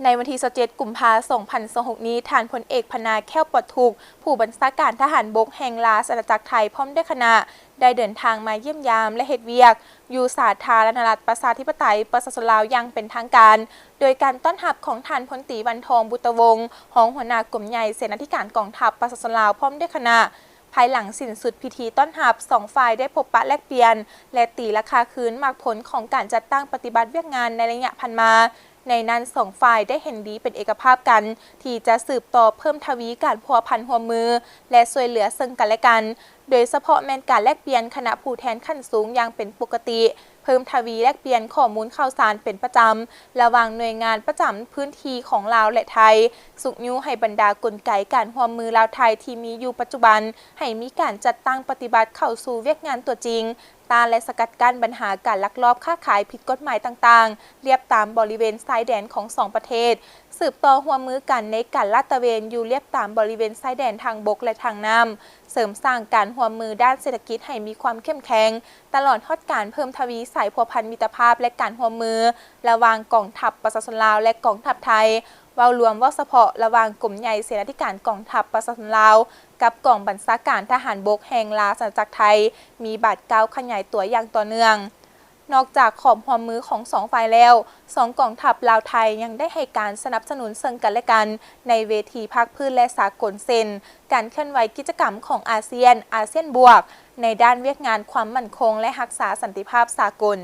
ໃນວັນທີຊາວເຈັດ ກຸມພາ ສອງພັນຊາວຫົກນີ້, ທ່ານພົນເອກ ພະນາ ແຄ້ວປອດທຸກ ຜູ້ບັນຊາການທະຫານບົກແຫ່ງລາຊະອານາຈັກໄທ ພ້ອມດ້ວຍຄະນະ ໄດ້ເດີນທາງມາຢ້ຽມຢາມ ແລະ ເຮັດວຽກຢູ່ສາທາລະນະລັດ ປະຊາທິປະໄຕ ປະຊາຊົນລາວ ຢ່າງເປັນທາງການ ໂດຍການຕ້ອນຮັບຂອງທ່ານ ພົນຕີ ວັນທອງ ບຸດຕະວົງ ຮອງຫົວໜ້າກົມໃຫຍ່ເສນາທິການກອງທັບປະຊາຊົນລາວ ພ້ອມດ້ວຍຄະນະ. ພາຍຫຼັງສິ້ນສຸດພິທີຕ້ອນຮັບ, ສອງຝ່າຍໄດ້ພົບປະແລກປ່ຽນ ແລະ ຕີລາຄາຄືນໝາກຜົນຂອງການຈັດຕັ້ງປະຕິບັດວຽກງານໃນໄລຍະຜ່ານມາ. ໃນນັ້ນ, ສອງຝ່າຍໄດ້ເຫັນດີເປັນເອກະພາບກັນ ທີ່ຈະສືບຕໍ່ເພີ່ມທະວີການພົວພັນຮ່ວມມື ແລະ ຊ່ວຍເຫຼືອເຊິ່ງກັນແລະກັນ, ໂດຍສະເພາະແມ່ນການແລກປ່ຽນຄະນະຜູ້ແທນຂັ້ນສູງຢ່າງເປັນປົກກະຕິ, ເພີ່ມທະວີແລກປ່ຽນຂໍ້ມູນຂ່າວສານເປັນປະຈຳ ລະຫວ່າງໜ່ວຍງານປະຈຳພື້ນທີ່ຂອງລາວ ແລະ ໄທ, ຊຸກຍູ້ໃຫ້ບັນດາກົນໄກການຮ່ວມມືລາວ-ໄທທີ່ມີຢູ່ປັດຈຸບັນ ໃຫ້ມີການຈັດຕັ້ງປະຕິບັດເຂົ້າສູ່ວຽກງານຕົວຈິງ, ຕ້ານ ແລະ ສະກັດກັ້ນບັນຫາການລັກລອບຄ້າຂາຍຜິດກົດໝາຍຕ່າງໆ ລຽບຕາມບໍລິເວນຊາຍແດນຂອງສອງປະເທດ, ສືບຕໍ່ຮ່ວມມືກັນໃນການລາດຕະເວນຢູ່ລຽບຕາມບໍລິເວນຊາຍແດນທາງບົກ ແລະ ທາງນ້ຳ, ເສີມສ້າງການຮ່ວມມືດ້ານເສດຖະກິດໃຫ້ມີຄວາມເຂັ້ມແຂງ, ຕະຫຼອດຮອດການເພີ່ມທະວີສາຍພົວພັນມິດຕະພາບ ແລະ ການຮ່ວມມືລະຫວ່າງກອງທັບປະຊາຊົນລາວ ແລະ ກອງທັບໄທ. ເວົ້າລວມ, ເວົ້າສະເພາະລະຫວ່າງກົມໃຫຍ່ເສນາທິການກອງທັບປະຊາຊົນລາວ ກັບກອງບັນຊາການທະຫານບົກແຫ່ງລາຊະອານາຈັກໄທ ມີບາດກ້າວຂະຫຍາຍຕົວຢ່າງຕໍ່ເນື່ອງ. ນອກຈາກຂອບຮ່ວມມືຂອງສອງຝ່າຍແລ້ວ, ສອງກອງທັບລາວ-ໄທຍັງໄດ້ໃຫ້ການສະໜັບສະໜູນເຊິ່ງກັນແລະກັນໃນເວທີພາກພື້ນ ແລະ ສາກົນ ເຊັ່ນ ການເຄື່ອນໄຫວກິດຈະກຳຂອງອາຊຽນ, ອາຊຽນບວກ ໃນດ້ານວຽກງານຄວາມໝັ້ນຄົງ ແລະ ຮັກສາສັນຕິພາບສາກົນ.